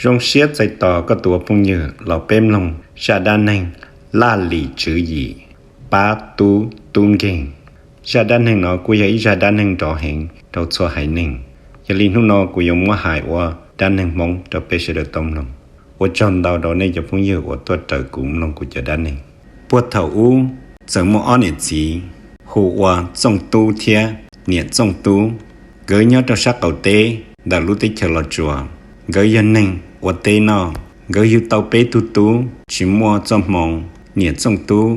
Zoo siab txais tos koj tus ua phooj ywg los peb mloog zaj dab neeg Laj Lim Tswv Yim pab tub tub nkeeg. Zaj dab neeg no kuj yog ib zaj dab neeg nrov heev rau txhua haiv neeg. Yog li hnub no kuv yuav muab hais ua dab neeg Hmoob rau peb sawv daws tau mloog. Ua tsaug ntau rau nej cov phooj ywg uas tuaj raws kuv mloog kuv cov dab neeg. Puag thaum ub, txawm muaj ob niam txiv hu ua Txooj Tub thiab niam Txooj Tub. Nkawd nyob rau sab qaum teb ntawm lub teb chaws Los Tsuas. Nkawd yog neeg ua teb noj. Nkawd yug tau peb tug tub, tsis muaj txoj hmoo. Niam Txooj Tub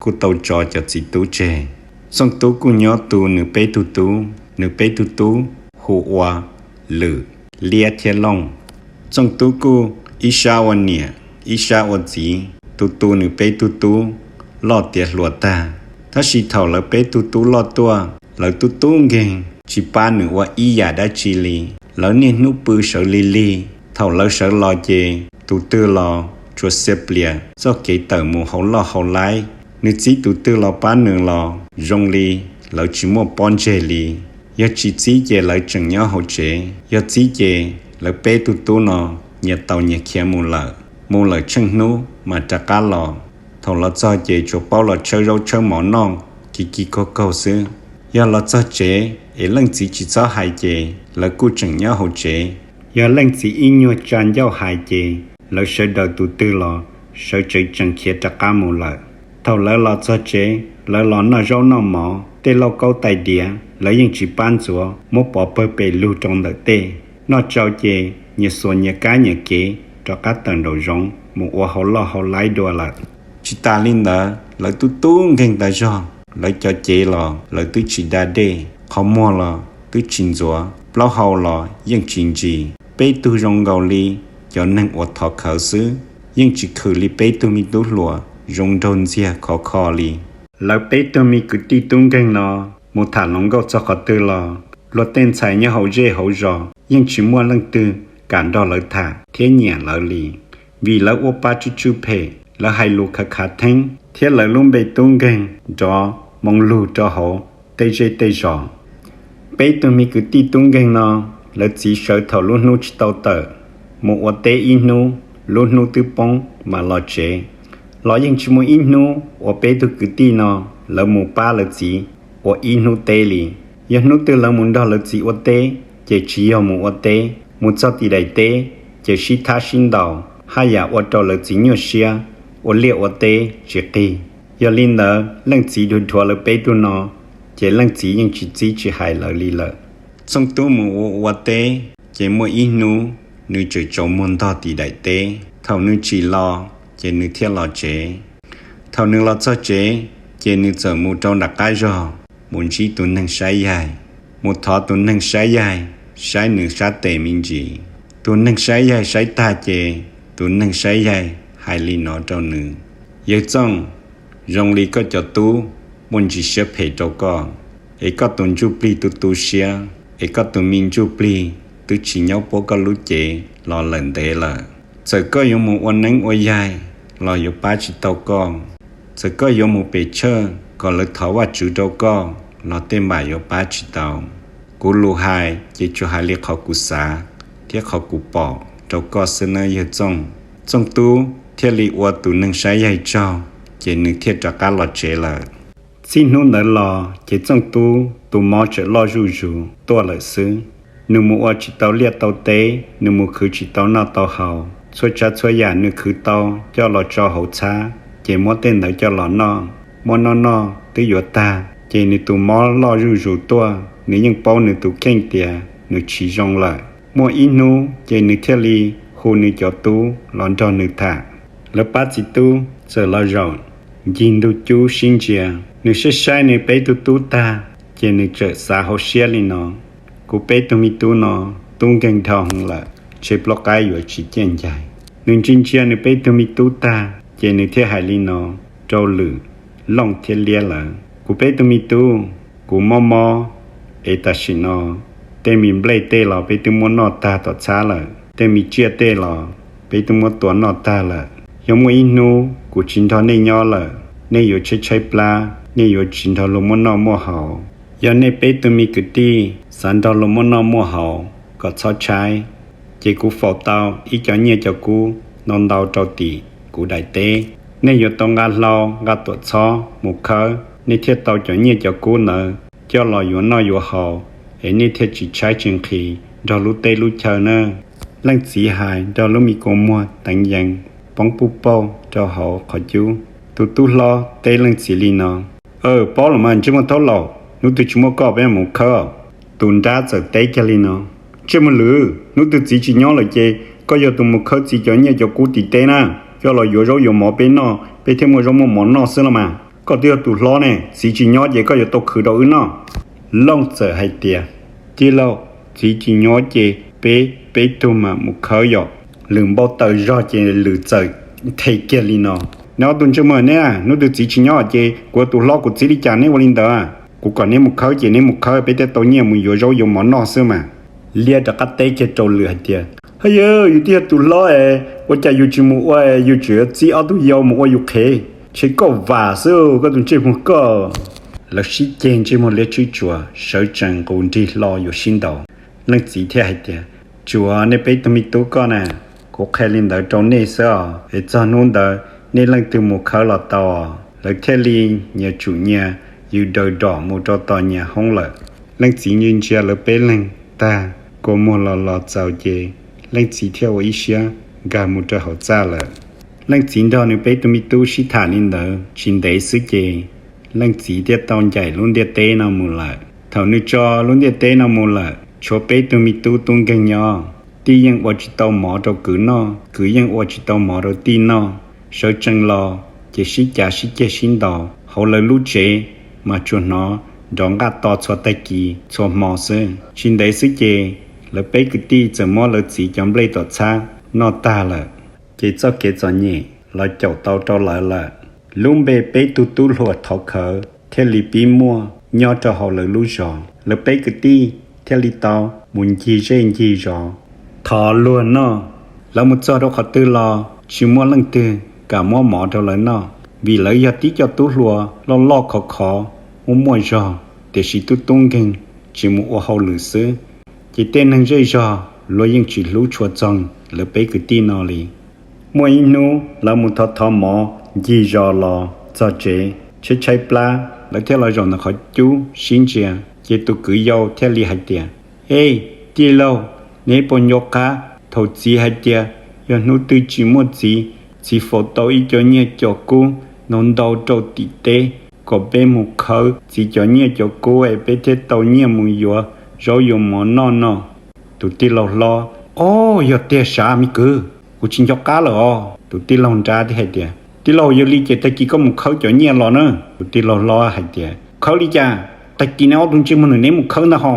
kuj tau tso cov txiv tub tseg. Txooj Tub kuj nyob tu nws peb tug tub. Nws peb tug tub hu ua Lwm, Liab thiab Looj. Txooj Tub kuj ib sab ua niam ib sab ua txiv, tu tu nws peb tug tub loj tiav hluas tag. Tab sis thaum lawv peb tug tub loj tuaj, lawv tub tub nkeeg tsis pab nws ua ib yam dab tsi li. Lawv niaj hnub pw sawv lig lig. Thaum lawv sawv los ces tus twg los tsuas xia plias txoj kev tawm mus hauv loj hauv laib. Nws txib tus twg los pab nws los zoo li lawv tsis muaj pob ntseg li. Yog tsis txib ces lawv tseem nyob hauv tsev, yog txib ces lawv peb tug tub no nyias tau nyias khiav mus lawm. Mus lawm tsheej hnub mas rov qab los. Thaum los txog ces tsuas paub los tshawb zaub tshawb mov noj kis kis kaug kaug xwb. Yog los txog tsev es leej txiv tsis txhob hais ces lawv kuj tseem nyob hauv tsev. Yog leej txiv ib nyuag tsa ncauj hais ces lawv sawv daws tus twg los sawv tsev tseem khiav rov qab mus lawm. Thaum lawv los txog tsev, lawv los noj zaub noj mov, tej lauj kaub tais diav lawv yeej tsis pab ntxuav, muab pov pawg pes lug rau ntawm tej. Noj tsau ces nyias xuas nyias kab nyias kev rov qab tawm nraum zoov mus ua hauv loj hauv laib dua lawm. Tsis tas li ntawd, lawv tub tub nkeeg tas zog, lawv cov cev los lawv twb tsis da dej, qhov muag los twb tsis ntxuav, plaub hau los yeej tsis ntsis. Peb tug zoo nkaus li cov neeg uas thov khawv xwb, yeej tsis khwm li peb tug me tub hluas zoo nraug ntxiag khov kho li. Lawv peb tug me kwv tij tub nkeeg no mus tham hluas nkauj txog qhov twg los luag tej ntxhais nyob hauv zej hauv zos yeej tsis muaj leej twg kam nrog lawv tham thiab nyiam lawv li, vim lawv ua pa tsw tsw phem, lawv hais lus khav khav theeb thiab lawv lub npe tub nkeeg nrov moo lug rau hauv tej zej tej zos. Peb tug me kwv tij tub nkeeg no, lawv txiv sawv thaum lub hnub tsis tau tawm mus ua teb ib hnub, lub hnub twb poob mas los tsev. Los yeej tsis muaj ib hnub uas peb tug kwv tij no lawv mus pab lawv txiv ua ib hnub teb li. Yog hnub twg lawv mus nrog lawv txiv ua teb ces tsis yog mus ua teb, mus txog tim daim teb ces sib thab sib ntaus, haj yam ua rau lawv txiv nyuaj siab, ua liaj ua teb tsis qig. Yog li ntawd leej txiv dhuav dhuav lawv peb tug no, ces leej txiv yeej tsis txib tsis hais lawv li lawm. Txooj Tub mus ua ua teb, ces muaj ib hnub nws tseem tsaus muag ntog tim daim teb. Thaum nws tsim los, ces nws thiaj los tsev. Thaum nws los txog tsev, ces nws txawm mus rau nram qab zog mus ntsib tus neeg saib yaig, mus thov tus neeg saib yaig saib nws sab tes me ntsis. Tus neeg saib yaig saib tag ces tus neeg saib yaig hais li no rau nws: Yawg Txooj, zoo li koj cov tub muaj ntsis siab phem rau koj, es koj tus ntsuj plig tu tu siab, es koj tus me ntsuj plig twb tsis nyob puab koj lub cev los lawm ntev lawm. Txawm koj yuav mus ua neeb ua yaig los yuav pab tsis tau koj. Txawm koj yuav mus pem church kom lawv thov Vajtswv rau koj los tej npam yuav pab tsis tau. Kuv lus hais ces tsuas hais li qhov kuv xav thiab qhov kuv pom rau koj xwb nawb yawg Txooj. Txooj Tub thiaj li ua tus neeg saib yaig tsaug, ces nws thiaj rov qab los tsev lawm. Txij hnub ntawd los ces Txooj Tub tus mob txawm loj zuj zus tuaj lawm xwb. Nws mus ua tsis tau liaj tau teb, nws mus khwv tsis tau noj tau haus. Txhua tsav txhua yam nws khwv tau coj los tso hauv txhab, ces muab tej ntawd coj los noj. Muab noj noj twb yuav tag, ces nws tus mob loj zuj zus tuaj, nws yeej paub nws tus kheej tias nws tsis zoo lawm. Muaj ib hnub ces nws thiaj li hu nws cov tub los nrog nws tham. Lawv pab txiv tub txawm los zaum ncig ntug cub sib ntsia. Nws saib saib nws peb tug tub tag, ces nws txawm xav hauv siab li no: Kuv peb tug me tub no tub nkeeg dhau heev lawm, ntshe plaub qaib yuav tsis ciaj ncaig. Nws ntsia ntsia nws peb tug me tub tag, ces nws thiaj hais li no rau Lwm, Looj thiab Liab lawv: Kuv peb tug me tub, kuv mob mob es tam sim no tej me nplej tej los peb twb muab noj tag tom txhab lawm, tej me tsiaj tej los peb twb muab tua noj tag lawm. Yog muaj ib hnub kuv tsis nrog nej nyob lawm, nej yuav tshaib tshaib plab, nej yuav tsis nrog luag muaj noj muaj haus. Yog nej peb tug me kwv tij xav nrog luag muaj noj muaj haus kom txhob tshaib, ces kuv faus tau ib cov nyiaj cov kub ntau ntau rau tim kuv daim teb. Nej yuav tau nqa hlau nqa tuam txhob mus khawb, nej thiaj tau cov nyiaj cov kub ntawd coj los yuav noj yuav haus, es nej thiaj tsis tshaib tsis nqhis nrog lub teb lub chaw na. Leej txiv hais nrog lub me kua muag teev yees poob puj pauj rau hauv qhov cub. Tus tub hlob teb leej txiv li no: Aw, paub los mas ntsej muag thaub laus, hnub twg tsis muaj koj peb mus khawb. Tus nrab txawm teb kiag li no: Ntsej muag lwm, hnub twg txiv tsis nyob lawm ces koj yog tus mus khawb txiv cov nyiaj cov kub tim teb na, coj los yuav zaub yuav mov peb noj, peb thiaj muaj zaub muaj mov noj xwb los mas. Koj twb yog tus hlob ne, txiv tsis nyob ces koj yuav tau khwv rau wb noj. Looj txawm hais tias: Tij laug, txiv tsis nyob ces peb peb tug mam mus khawb yom. Lwm npau taws zog ces lwm txawm nthe kiag li no: Neb ob tug ntsej muag neb, hnub twg txiv tsis nyob ces kuv tus hlob kuv txiv li cas neb ua li ntawd. Kuv kom neb mus khawb ces neb mus khawb, peb thiaj tau nyiaj mus yuav zaub yuav mov noj xwb mas. Liab rov qab teb kiag rau lwm hais tias: Haj yawg, yus twb yog tus hlob es ua cas yus tsis mus ua, yus tseem yuav txib ob tug yau mus ua yus qhev, ntshe koj vam xwb koj tus ntsej muag koj. Lawv sib ceg ntsej muag liab tswb tsuas sawv tsees nqus nrig hlo yuav sib ntaus. Leej txiv thiaj hais tias: Tsuav nej peb tug me tub koj na, kuv qhia li ntawd rau nej xwb os, es txog hnub ntawd nej leej twg mus khawb los tau. Lawv thiaj li nyias tsum nyias yws daws dom mus rau tom nyias hoob lawm. Leej txiv ntsia ntsia lawv peb leeg tag, kua muag los los txaus ces leej txiv thiaj ua ib siab nkag mus rau hauv txaj lawm. Leej txiv nrog nws peb tug me tub sib tham li ntawd tsis ntev xwb ces leej txiv thiaj tau ncaim lub ntiaj teb no mus lawm. Thaum nws tso lub ntiaj teb no mus lawm, tshuav peb tug me tub tub nkeeg nyob. Tij yeej ua tsis tau mov rau kwv noj, kwv yeej ua tsis tau mov rau tij noj. Sawv tsees los ces sib cav sib ceg sib ntaus, hauv lawv lub tsev mas tsuas hnov nrov nqaj to txhua tag kis txhua hmo xwb. Tsis ntev xwb ces lawv peb kwv tij txawm muab lawv txiv cov nplej tuam txhab noj tag lawm, ces txoj kev txom nyem los caum tau rau lawv lawm. Lub npe peb tug tub hluas thov khawv thiaj li pib muaj nyob rau hauv lawv lub zos. Lawv peb kwv tij thiaj li tau mus ncig zej ncig zos thov luag noj. Lawv mus txog rau qhov twg los tsis muaj leej twg kam muab mov rau lawv noj, vim lawv yog tib co tub hluas loj loj khov khov, muaj muaj zog, tiam sis tub tub nkeeg tsis mus ua hauj lwm xwb. Ces tej neeg zej zog luag yeej tsis hlub tshua txog lawv peb kwv tij no li. Muaj ib hnub lawv mus thov thov mov ncig zos los txog tsev tshaib tshaib plab, lawv thiaj los zaum ntawm qhov cub sib ntsia, ces tus kwv yau thiaj li hais tias: Ej, tij laug, neb puas nco qab thaum txiv hais tias yog hnub twg tsis muaj txiv, txiv faus tau ib co nyiaj co kub ntau ntau rau tim teb, kom peb mus khawb txiv cov nyiaj cov kub es peb thiaj tau nyiaj mus yuav zaub yuav mov noj no? Tus tij laug hlob: Ob, yog tiag sav me kwv, kuv tsis nco qab lawm os. Tus tij laug nrab thiaj hais tias: Tij laug, yog li ces tag kis koj mus khawb cov nyiaj los na. Tus tij laug hlob hais tias: Khawb li cas? Tag kis neb ob tug ntsej muag nws neb mus khawb ntag ho.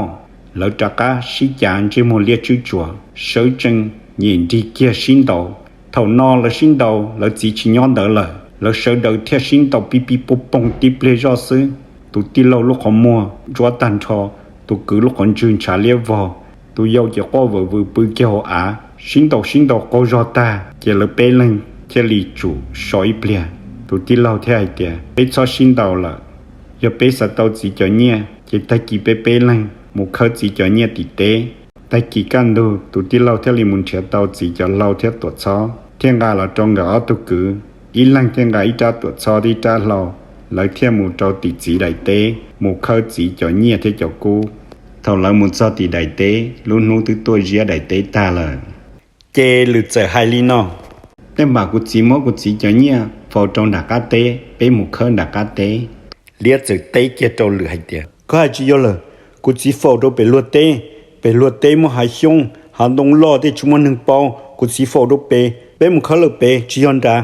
Lawv rov qab sib cav ntsej muag liab tswb tsuas, sawv tsees nyem nrig kiag sib ntaus. Thaum no lawv sib ntaus lawv txiv tsis nyob ntawd lawm, lawv sawv daws thiaj sib ntaus pib pib poog poog tib pliag zoj xwb. Tus tij laug lub qhov muag ntsuab tag nrho, tus kwv lub qhov ntswg ntshav liab vog, tus yau ces quaj vawm vwm pw kiag hauv av. Sib ntaus sib ntaus qaug zog tag ces lawv peb leeg thiaj li tsum so ib pliag. Tus tij laug thiaj hais tias: Peb txhob sib ntaus lawm, yog peb xav tau txiv cov nyiaj ces tag kis peb peb leeg mus khawb txiv cov nyiaj tim teb. Tag kis kaj ntug tus tij laug thiaj li mus nrhiav tau txiv cov hlau thiab tuam txhob thiaj nqa los rau nkawd ob tug kwv. Ib leeg thiaj nqa ib rab tuam txhob thiab ib rab hlau, lawv thiaj mus rau tim txiv daim teb mus khawb txiv cov nyiaj thiab cov kub. Thaum lawv mus txog tim daim teb, lub hnub twb tuaj ziab daim teb tag lawm. Ces lwm txawm hais li no: Tej npam kuv txiv muab kuv txiv cov nyiaj faus rau nram qab teb, peb mus khawb nram qab teb. Liab txawm teb kiag rau lwm hais tias: Koj hais tsis yog lawm, kuv txiv faus rau pem luag teb, pem luag teb muaj hav xyoob hav ntoo loj tej tsis muaj neeg paub, kuv txiv faus rau pem, peb mus khawb lawm pem tsis yog nrad.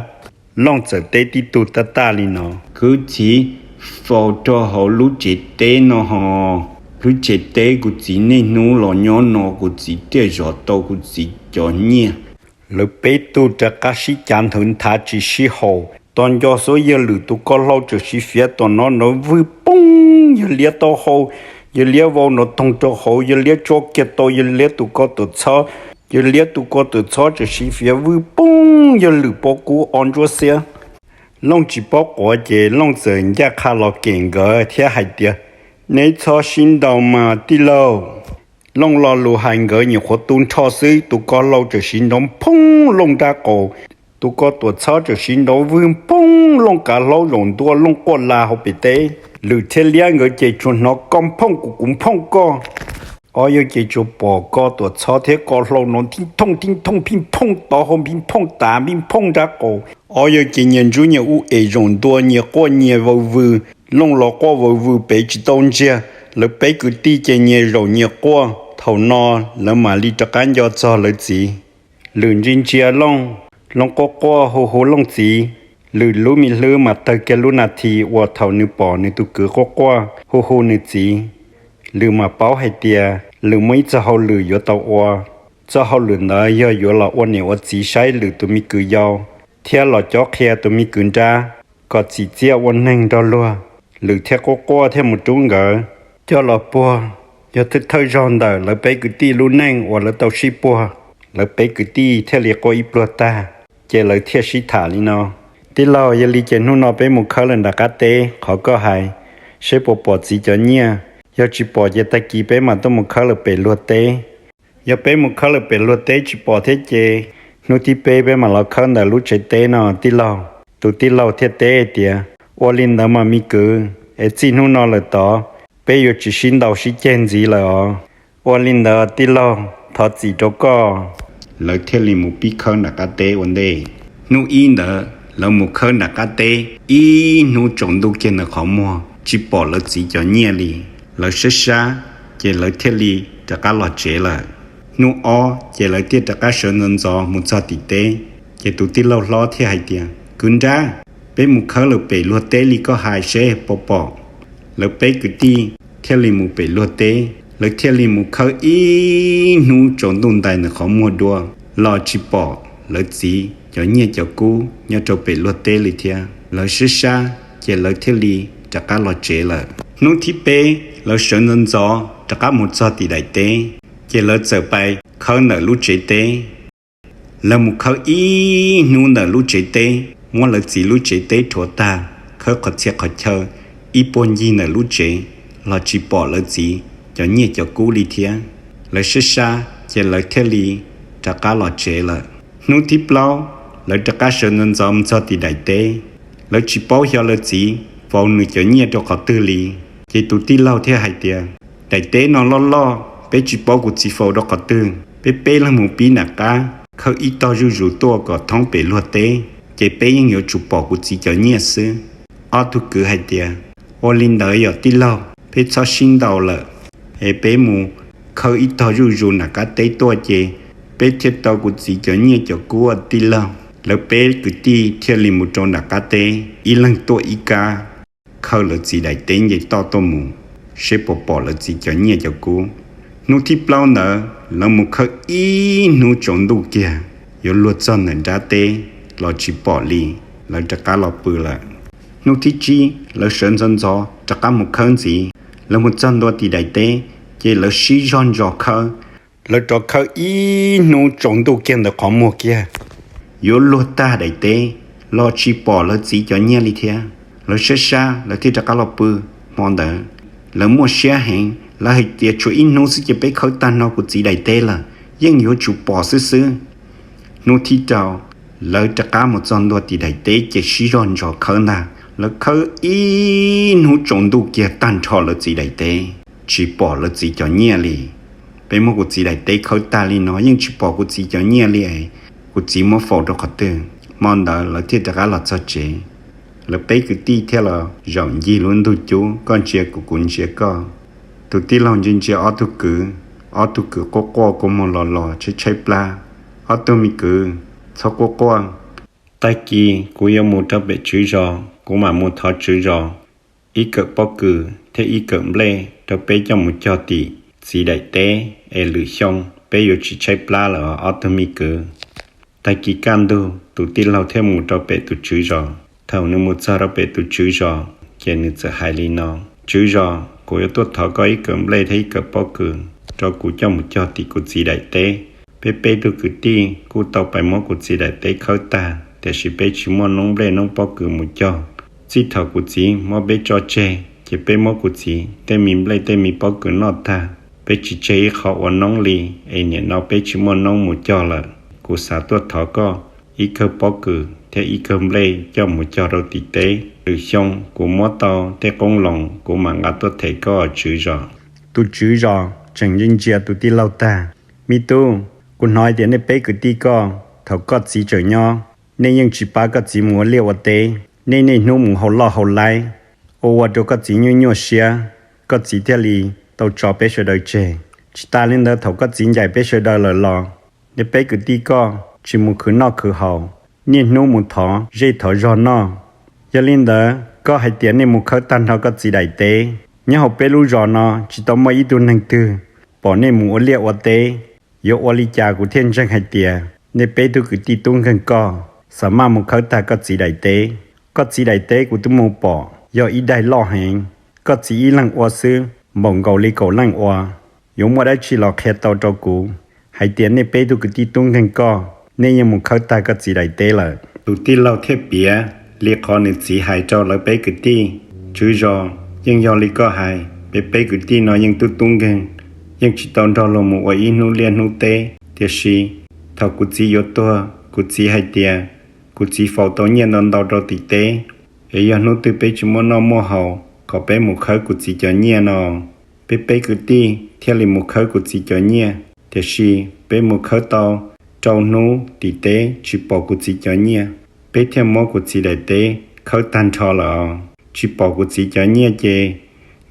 Looj txawm teb tib tug tab taj li no: Kuv txiv faus rau hauv lub tsev teb no ho, lub tsev teb kuv txiv niaj hnub los nyob no, kuv txiv thiaj zov tau kuv txiv cov nyiaj. Lawv peb tug rov qab sib cav nthawv nthav tsis sib haum, tos nco xwb yawg lwm tus ko hlau txawm siv fiav tom no nrov vwj poog, yawg liab taub hau, yawg liab vau nrov toog rau hauv, yawg liab tsuab kiag tau yawg liab tus ko tuam txhob, yawg liab tus ko tuam txhob txawm siv fiav vwj poog, yawg lwm pob kub o ntsuab xiab. Looj tsis paub quav ces Looj txawm ncaj qha los kem nkawd thiab hais tias: Neb txhob sib ntaus mas tij laug. Looj lo lus hais nkawd nyuam qhuav tu nrho xwb, tus ko hlau txawm siv nrov nphooj Looj nrab qaum, tus ko tuam txhob txawm siv nrov vwg nphooj Looj kav hlaub zaum ntua Looj quaj la hauv pem teb. Lwm thiab Liab nkawd ces tsuas hnov ko nphooj kuv, kuv nphooj koj. Ob yawg ces tsuas pom ko tuam txhob thiab ko hlau nrov tib thooj tib thooj phij nphooj tod hau phij nphooj tav phij nphooj nrab qaum. Ob yawg ces nyias ntsuj nyias ub es zaum ntua nyias quaj nyias vawv vwg, Looj los quaj vawv vwg pem tsis tau ntsiag. Lawv peb kwv tij ces nyias zaum nyias quaj. Thaum no lawv mam li rov qab nco txog lawv txiv. Lwm ntsia ntsia Looj, Looj quaj quaj hu hu Looj txiv. Lwm lub me hlwb mas tawg kiag lub nas this uas thaum nws pom nws tus kwv quaj quaj hu hu nws txiv. Lwm mam paub hais tias Lwm muaj ib txoj hauj lwm yuav tau ua. Txoj hauj lwm ntawd yog yuav los ua niam ua txiv saib Lwm tus me kwv yau, thiab los cob qhia tus me kwv nrab kom txim txiaj ua neeg nrog luag. Lwm thiaj quaj quaj thiaj mus rub nkawd coj los puag. Yog thawj thawj zaug ntawm lawv peb kwv tij lub neej uas lawv tau sib puag, lawv peb kwv tij thiaj li quaj ib pluag tag. Ces lawv thiaj sib tham li no: Tij laug, yog li ces hnub no peb mus khawb lawm nram qab teb qhov koj hais, seb puas pom txiv cov nyiaj. Yog tsis pom ces tag kis peb mam tuaj mus khawb lawm pem luag teb. Yog peb mus khawb lawm pem luag teb tsis pom thiab ces hnub thib peb peb mam los khawb ntawm lub tsev teb no tij laug. Tus tij laug thiaj teb tias: Ua li ntawd mas me kwv, es txij hnub no lawm tod peb yuav tsis sib ntaus sib ceg ntxiv lawm os. Ua li ntawd tij laug, thov txim rau koj. Lawv thiaj li mus pib khawb nram qab teb ua ntej. Hnub ib ntawd lawv mus khawb nram qab teb ib hnub tsaus ntuj kiag ntawm qhov muag tsis pom lawv txiv cov nyiaj li. Lawv sab sab, ces lawv thiaj li rov qab los tsev lawm. Hnub ob ces lawv thiaj rov qab sawv ntxov ntxov mus txog tim teb. Ces tus tij laug hlob thiaj hais tias: Kwv nrab, peb mus khawb lawm pem luag teb li koj hais seb puas pom. Lawv peb kwv tij thiaj li mus pem luag teb. Lawv thiaj li mus khawb ib hnub tsaus ntuj ntais ntawm qhov muag dua los tsis pom lawv txiv cov nyiaj cov kub nyob rau pem luag teb li thiab. Lawv sab sab, ces lawv thiaj li rov qab los tsev lawm. Hnub thib peb lawv sawv ntxov ntxov rov qab mus txog tim daim teb, ces lawv txawm pais khawb ntawm lub tsev teb. Lawv mus khawb ib hnub ntawm lub tsev teb, muab lawv txiv lub tsev teb rhuav tag, khawb qhov txhia qhov chaw ib puag ncig ntawm lub tsev los tsis pom lawv txiv cov nyiaj cov kub li thiab. Lawv sab sab, ces lawv thiaj li rov qab los tsev lawm. Hnub thib plaub lawv rov qab sawv ntxov ntxov mus txog tim daim teb. Lawv tsis paub xyov lawv txiv faus nws cov nyiaj rau qhov twg li. Ces tus tij laug thiaj hais tias: Daim teb no loj loj, peb tsis paub kuv txiv faus rau qhov twg. Peb peb leeg mus pib nram qab khawb ib tog zuj zus tuaj kom thoob pem luag teb, ces peb yeej yuav tsum pom kuv txiv cov nyiaj xwb. Ob tug kwv hais tias: Ua li ntawd yog tij laug, peb txhob sib ntaus lawm, es peb mus khawb ib tog zuj zus nram qab teb tuaj ces peb thiaj tau kuv txiv cov nyiaj cov kub tij laug. Lawv peb kwv tij thiaj li mus rau nram qab teb, ib leeg tuaj ib kab, khawb lawv txiv daim teb nce toj tuaj mus, seb puas pom lawv txiv cov nyiaj cov kub. Hnub thib plaub ntawd lawv mus khawb ib hnub tsaus ntuj kiag, yuav luag txog ntawm nrab teb los tsis pom li, lawv rov qab los pw lawm. Hnub thib tsib lawv sawv ntxov ntxov rov qab mus khawb ntxiv. Lawv mus txog ntua tim daim teb, ces lawv sib zog ntsos khawb. Lawv rov khawb ib hnub tsaus ntuj kiag ntawm qhov muag kiag, yuav luag tag daim teb los tsis pom lawv txiv cov nyiaj li thiab. Lawv sab sab, lawv thiaj rov qab los pw. Hmo ntawd lawv muaj siab heev, lawv hais tias: Tshuav ib hnub xwb ces peb khawb tag no kuv txiv daim teb lawm, yeej yuav tsum pom xwb xwb. Hnub thib rau lawv rov qab mus txog ntua tim daim teb ces sib zog ntsos khawb ntag. Lawv khawb ib hnub tsaus ntuj kiag tag nrho lawv txiv daim teb, tsis pom lawv txiv cov nyiaj li. Peb muab kuv txiv daim teb khawb tag li no yeej tsis pom kuv txiv cov nyiaj li, kuv txiv muab faus rau qhov twg? Hmo ntawd lawv thiaj rov qab los txog tsev. Lawv peb kwv tij thiaj los zaum ncig lub ntug cub, koj ntsia kuv, kuv ntsia koj. Tus tij laug ntsia ntsia ob tug kwv, ob tug kwv quaj quaj kua muag los los tshaib tshaib plab. Ob tug me kwv, txhob quaj quaj. Tag kis kuv yuav mus rau pem tswv zos, kuv mam mus thov tswv zos ib kawm pob kws thiab ib kawm nplej rau peb coj mus cog tim txiv daim teb es lwm xyoo peb yuav tsis tshaib plab lawm os ob tug me kwv. Tag kis kaj ntug tus tij laug thiaj mus rau pem tus tswv zos. Thaum nws mus txog rau pem tus tswv zos, ces nws txawm hais li no: Tswv zos, kuv yuav tuaj thov koj ib kawm nplej thiab ib kawm pob kws rau kuv coj mus cog tim kuv txiv daim teb. Peb peb tug kwv tij kuj tau pais muab kuv txiv daim teb khawb tag, tiam sis peb tsis muaj noob nplej noob pob kws mus cog. Txij thaum kuv txiv muab peb tso tseg, ces peb muab kuv txiv tej me nplej tej me pob kws noj tag, peb tsis tseg ib qho ua noob li, es nim no peb tsis muaj noob mus cog lawm. Kuv xav tuaj thov koj ib kawm pob kws thiab ib kawm nplej coj mus cog rau tim teb, lwm xyoo kuv muab tau tej qoob loo kuv mam nqa tuaj them koj, tswv zos. Tus tswv zos tseem ntsia ntsia tus tij laug tag. Me tub, kuv hnov hais tias nej peb kwv tij koj, thaum koj txiv tseem nyob, nej yeej tsis pab koj txiv mus ua liaj ua teb, nej niaj hnub mus hauv loj hauv laib, ua ua rau koj txiv nyuaj nyuaj siab, koj txiv thiaj li tau tso peb sawv daws tseg. Tsis tas li ntawd, thaum koj txiv ncaim peb sawv daws lawm los nej peb kwv tij koj tsis mus khwv noj khwv haus, niaj hnub mus thov zej thov zog noj. Yog li ntawd koj hais tias nej mus khawb tag nrho koj txiv daim teb. Nyob hauv peb lub zos no tsis tau muaj ib tug neeg twg pom nej mus ua liaj ua teb. Yuav ua li cas kuv thiaj ntseeg hais tias nej peb tug kwv tij tub nkeeg koj xav maj mus khawb tag koj txiv daim teb? Koj txiv daim teb kuv twb mus pom yog ib daim loj heev, koj txiv ib leeg ua xwb npaum nkaus li kaum leej ua. Yuav muaj dab tsi los qhia tau rau kuv hais tias nej peb tug kwv tij tub nkeeg koj, nej yeej mus khawb tag koj txiv daim teb lawm? Tus tij laug thiaj piav li qhov nws txiv hais rau lawv peb kwv tij. Tswv zos, yeej yog li koj hais, peb peb kwv tij no yeej tub tub nkeeg, yeej tsis tau nrog luag mus ua ib hnub liaj hnub teb. Tiam sis thaum kuv txiv yuav tuag, kuv txiv hais tias kuv txiv faus tau nyiaj ntau ntau rau tim teb, es yog hnub twg peb tsis muaj noj muaj haus kom peb mus khawb kuv txiv cov nyiaj no, peb peb kwv tij thiaj li mus khawb kuv txiv cov nyiaj. Tiam sis peb mus khawb tau rau hnub tim teb tsis pom kuv txiv cov nyiaj, peb thiaj muab kuv txiv daim teb khawb tag nrho lawm os. Tsis pom kuv txiv cov nyiaj ces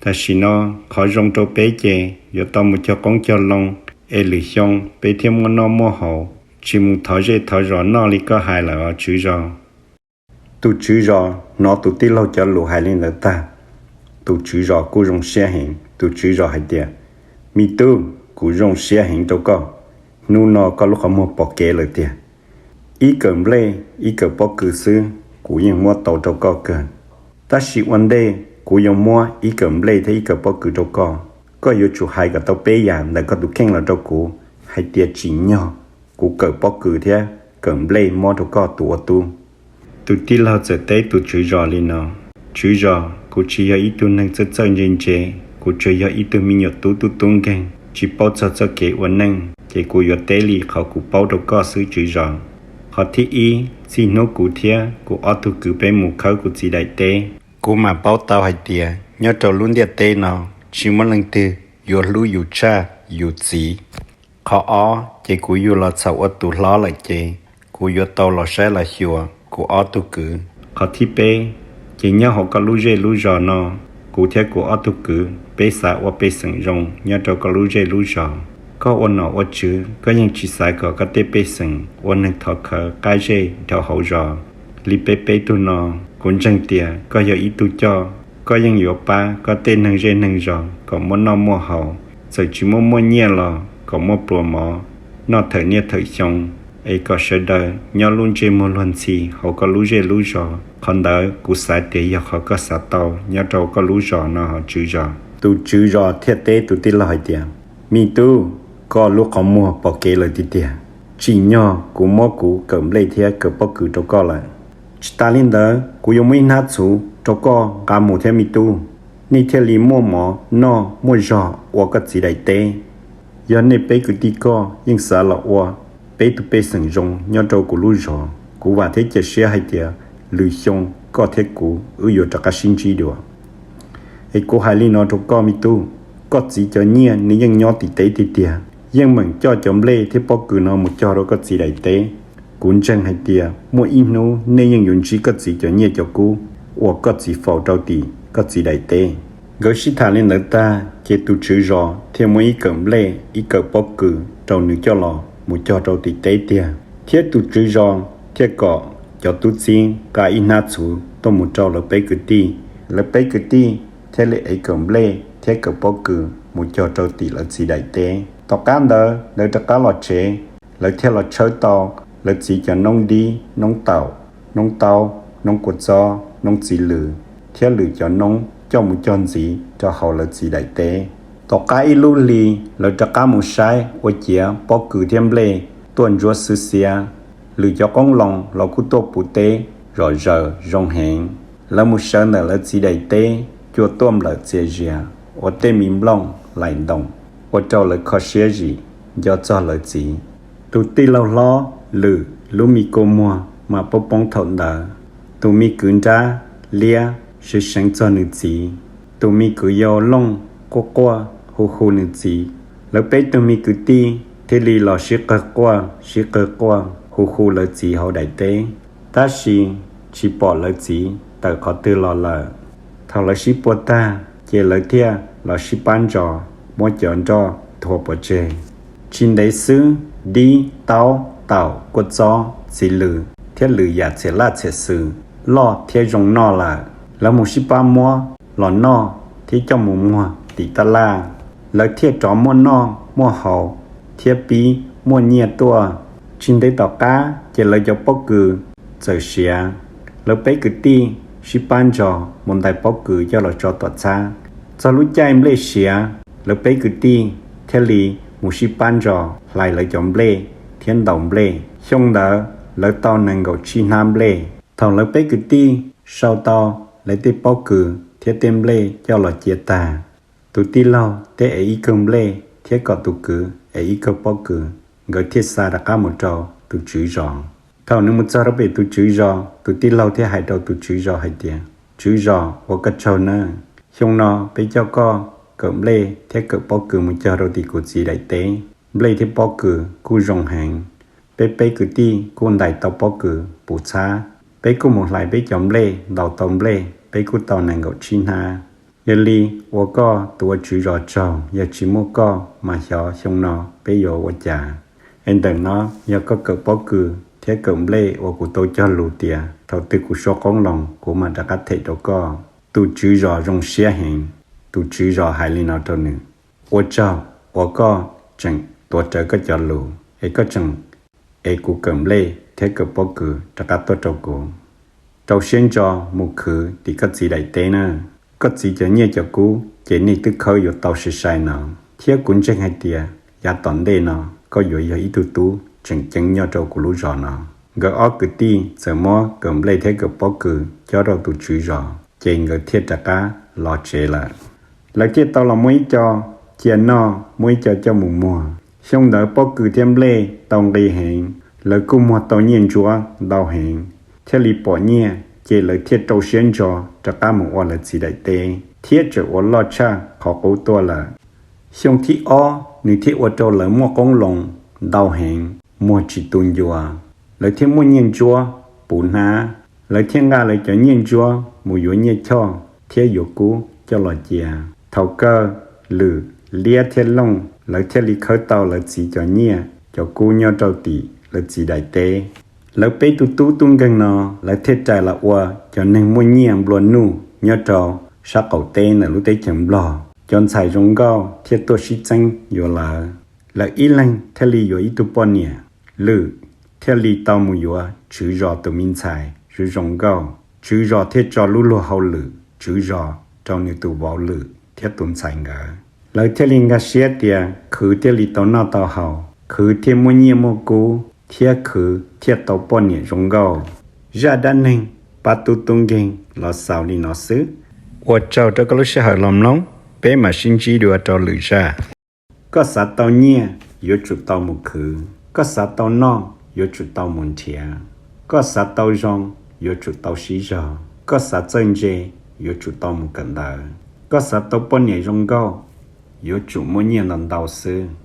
tam sim no qhov zoo rau peb ces yuav tau mus cog qoob cog loo, es lwm xyoo peb thiaj muaj noj muaj haus, tsis mus thov zej thov zos noj li koj hais lawm os tswv zos. Tus tswv zos hnov tus tij laug cov lus hais li ntawd tag, tus tswv zos kuj zoo siab heev. Tus tswv zos hais tias, me tub, kuv zoo siab heev rau koj. Hnub no koj lub qhov muag pom kev lawm tiag. Ib kawm nplej ib kawm pob kws xwb kuv yeej muab tau rau koj kawg, tab sis ua ntej kuv yuav muab ib kawm nplej thiab ib kawm pob kws rau koj. Koj yuav tsum hais kom tau peb yam ntawm koj tus kheej los rau kuv hais tias tsim nyog kuv kawm pob kws thiab kawm nplej muab rau koj tus ua tub. Tus tij laug txawm teb tus tswv zos li no, tswv zos, kuv tsis yog ib tug neeg txawj txawj ntse ntse, kuv tsuas yog ib tug me nyuam tub tub tub nkeeg tsis paub txog txoj kev ua neej, ces kuv yuav teb li qhov kuv paub rau koj xwb tswv zos. Qhov thib ib, txij hnub kuv thiab kuv ob tug kwv peb mus khawb kuv txiv daim teb, kuv mam paub tau hais tias nyob rau lub ntiaj teb no tsis muaj leej twg yuav hlub yus tshaj yus txiv. Qhov ob ces kuv yug los txhaum ua tus hlob lawm ces kuv yuav tau los saib los xyuas kuv ob tug kwv. Qhov thib peb, ces nyob hauv koj lub zej lub zos no, kuv thiab kuv ob tug kwv peb xav ua pej xeem zoo nyob rau koj lub zej lub zos. Koj ua nom ua tswv koj yeej tsis xav kom koj tej pej xeem ua neeg thov khawv qab zej dhau hauv zos li peb peb tug no. Kuv ntseeg tias koj yog ib tug coj, koj yeej yuav pab koj tej neeg zej neeg zos kom muaj noj muaj haus, txawm tsis muaj muaj nyiaj los kom muaj pluas mov noj thawm niaj thawm xyoo, es kom sawv daws nyob lub ntsej muag luag ntxhi hauv koj lub zej lub zos. Qhov ntawd kuv xav tias yog qhov koj xav tau nyob rau koj lub zos no hos tswv zos. Tus tswv zos thiaj teb tus tij laug hais tias, me tub, koj lub qhov muag pom kev lawm tiag tiag. Tsim nyog kuv muab kuv kawm nplej thiab kawm pob kws rau koj lawm. Tsis tas li ntawd kuv yuav muab ib hnab txhuv rau koj nqa mus thiab me tub, nej thiaj li muaj mov noj muaj zog ua koj txiv daim teb. Yog nej peb kwv tij koj yeej xav los ua peb tug pej xeem zoo nyob rau kuv lub zos, kuv vam thiab cia siab hais tias lwm xyoo koj thiab kuv wb yuav rov qab sib ntsib dua. Es kuv hais li no rau koj me tub, koj txiv cov nyiaj nws yeej nyob tim teb tiag tiag, yeej meem coj cov nplej thiab pob kws no mus cog rau koj txiv daim teb. Kuv ntseeg hais tias muaj ib hnub nej yeej yuav ntsib koj txiv cov nyiaj cov kub uas koj txiv faus rau tim koj txiv daim teb. Nkawd sib tham li ntawd tag ces tus tswv zos thiaj muab ib kawm nplej ib kawm pob kws rau nws coj los mus cog rau tim teb tiag, thiab tus tswv zos thiaj kom cov tub txib nqa ib hnab txhuv tuaj mus rau lawv peb kwv tij. Lawv peb kwv tij thiaj li ev kawm nplej thiab kawm pob kws mus cog rau tim lawv txiv daim teb. Tom qab ntawd lawv rov qab los tsev, lawv thiaj los tshawb tau lawv txiv cov noob dib, noob taum, noob taub, noob kua txob, noob txiv lws, thiab lwm cov noob coj mus cog ntxiv rau hauv lawv txiv daim teb. Tom qab ib lub hli, lawv rov qab mus saib ua ciav pob kws thiab nplej tuaj ntsuab xwb xiab. Lwm cov qoob loo los kuj tuaj puv teb zom zaws zoo heev. Lawv mus sawv ntawm lawv txiv daim teb cua tuaj nplawm txias zias ua tej me nplooj laim ntoos. ua rau lawv kho siab zim nco txog lawv txiv. Tus tij laug hlob Lwm lub me kua muag mas poob poob thaum ntawd. Tus me kwv nrab Liab seev seev txog nws txiv. Tus me kwv yau Looj quaj quaj hu hu nws txiv. Lawv peb tug me kwv tij thiaj li los sib qawg quaj sib qawg quaj hu hu lawv txiv hauv daim teb, tab sis tsis pom lawv txiv tawm qhov twg los lawm. Thaum lawv sib puag tag ces lawv thiaj los sib pab ntsos muab cov nroj thua pov tseg. Tsis ntev xwb, dib, taub, taum, kua txob, txiv lws thiab lwm yam txhiam laj txhiam xws loj thiab zoo noj lawm. Lawv mus sib pab muab los noj thiab coj mus muag tim taj laj, lawv thiaj rov muaj noj muaj haus thiab pib muaj nyiaj tuaj. Tsis ntev tom qab ces lawv cov pob kws txawm siav. Lawv peb kwv tij sib pab ntsos mus ntais pob kws coj los tso tom txhab. Txog lub caij nplej siav, lawv peb kwv tij thiaj li mus sib pab ntsos hlais lawv cov nplej thiab ntaus nplej. Xyoo ntawd lawv tau nees nkaum tsib hnab nplej. Thaum lawv peb kwv tij sau tau lawv tej pob kws thiab tej nplej coj los cia tag, tus tij laug thiaj ev ib kawg nplej thiab kom tus kwv ev ib kawg pob kws, nkawd thiaj xa rov qab mus rau tus tswv zos. Thaum nws mus txog rau pem tus tswv zos, tus tij laug thiaj hais rau tus tswv zos hais tias, Tswv zos, ua koj tsaug nawb. Xyoo no peb coj koj kawm nplej thiab kawm pob kws mus cog rau tim kuv txiv daim teb. Nplej thiab pob kws kuj zoo heev. Peb peb kwv tij kuj ntais tau pob kws puv txhab. Peb kuj mus hlais peb cov nplej, ntaus tau nplej, peb kuj tau nees nkaum tsib hnab. Yog li, ua koj tus ua tswv zos tsaug, yog tsis muaj koj mas xyov xyoo no peb yuav ua cas. Es ntawm no yog koj kawm pob kws thiab kawm nplej uas kuv tau cog lus tias thaum twg kuv sau qoob loo kuv mam rov qab them rau koj. Tus tswv zos zoo siab heev. Tus tswv zos hais li no rau nws, Ua tsaug uas koj tseem tuav rawv koj cov lus es koj tseem ev kuv kawm nplej thiab kawm pob kws rov qab tuaj rau kuv. Rau siab ntso mus khwv tim koj txiv daim teb na. Koj txiv cov nyiaj cov kub ces nej twb khawb yuav tau sai sai no, thiab kuv ntseeg hais tias yav tom ntej no koj yuav yog ib tug tub tseem ceeb nyob rau kuv lub zos no. Nkawd ob kwv tij txawm muab kawm nplej thiab kawm pob kws cob rau tus tswv zos, ces nkawd thiaj rov qab los tsev lawm. Lawv thiaj tau los muaj ib co cia noj, muaj ib co coj mus muag. Xyoo ntawd pob kws thiab nplej tau nqi heev, lawv kuj muag tau nyiaj ntsuab ntau heev, thiaj li pom nyiaj, ces lawv thiaj rau siab ntso rov qab mus ua lawv txiv daim teb, thiab tseem ua loj tshaj qhov qub tuaj lawm. Xyoo thib ob nws thiaj ua rau lawv muaj qoob loo ntau heev, muag tsis tu ncua. Lawv thiaj muaj nyiaj ntsuab puv hnab. Lawv thiaj nqa lawv cov nyiaj ntsuab mus yuav nyiaj choj thiab yuav kub coj los cia. Thaum kawg, Lwm, Liab thiab Looj lawv thiaj li khawb tau lawv txiv cov nyiaj cov kub nyob rau tim lawv txiv daim teb. Lawv peb tug tub tub nkeeg no, lawv thiaj rais los ua cov neeg muaj nyiaj nplua nuj nyob rau sab qaum teb ntawm lub teb chaws Nplog. Cov ntxhais zoo nkauj thiaj tuaj sib txeeb yuav lawv. Lawv ib leeg thiaj li yuav ib tug poj niam. Lwm thiaj li tau mus yuav tswv zos tus me ntxhais zoo zoo nkauj. Tswv zos thiaj tso lub luag hauj lwm tswv zos rau nws tus vauv Lwm thiab tus ntxhais nkawd. Lawv thiaj li nkag siab tias khwv thiaj li tau noj tau haus, khwv thiaj muaj nyiaj muaj kub, thiab khwv thiaj tau poj niam zoo nkauj. Zaj dab neeg pab tub tub nkeeg los xaus li no xwb. Ua tsaug rau koj lub sij hawm los mloog, peb mam sib ntsib dua rau lwm zaj. Koj xav tau nyiaj, yuav tsum tau mus khwv. Koj xav tau noj, yuav tsum tau mus nrhiav. Koj xav tau zoo, yuav tsum tau sib zog. Koj xav txawj ntse, yuav tsum tau mus kawm ntawv. Koj xav tau poj niam zoo nkauj, yuav tsum muaj nyiaj ntau ntau xwb.